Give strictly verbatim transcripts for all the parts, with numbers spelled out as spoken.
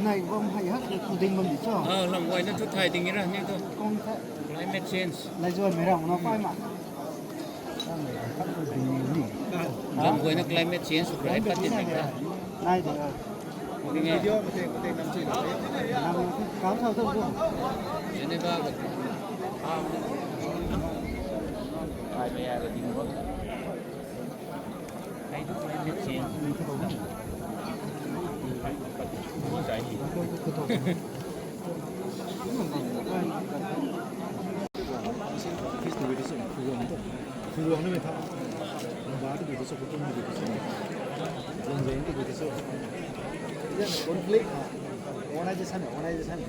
Nai bam hai ha, ding bam di cho. Ah, lam guayna thu thay ding ra ni tu. Kong the. Climate change. Lai zuan mei rang na pai ma. Lam guayna climate change sw rai pat tin ra. Nai de. Ding e. Video mate mate nam chi. Nam kam thau thau tu. Ye ni ba. Ah. Ai mei ya ding ba. Conflict, organization, organization,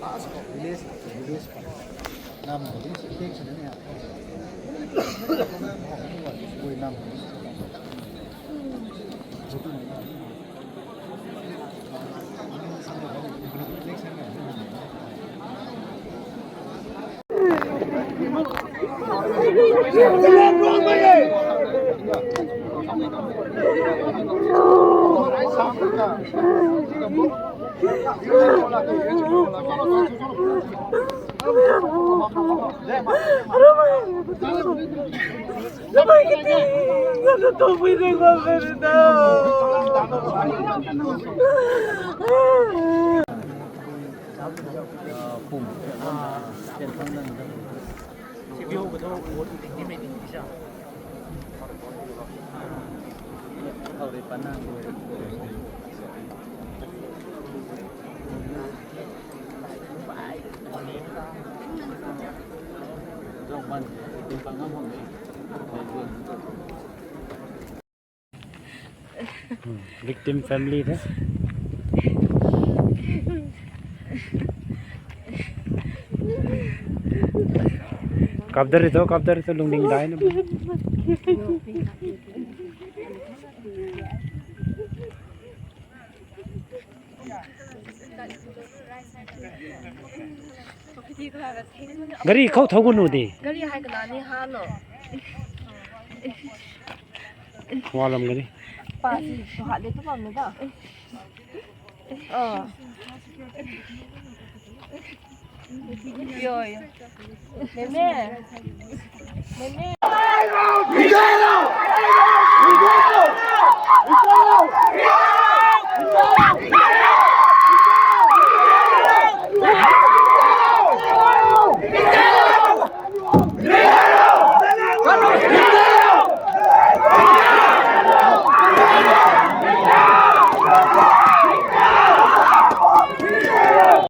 task of village, village. Nam protection ni. Koi nam. Victim family the. Kapdari to, kapdari to, lungning dai na. Gari khou thau gunu de. Gari hai kana ni ha lo. Walam gari. Pa si tu ha de tu bam da. Oh. Yo, yo. Meme. Meme.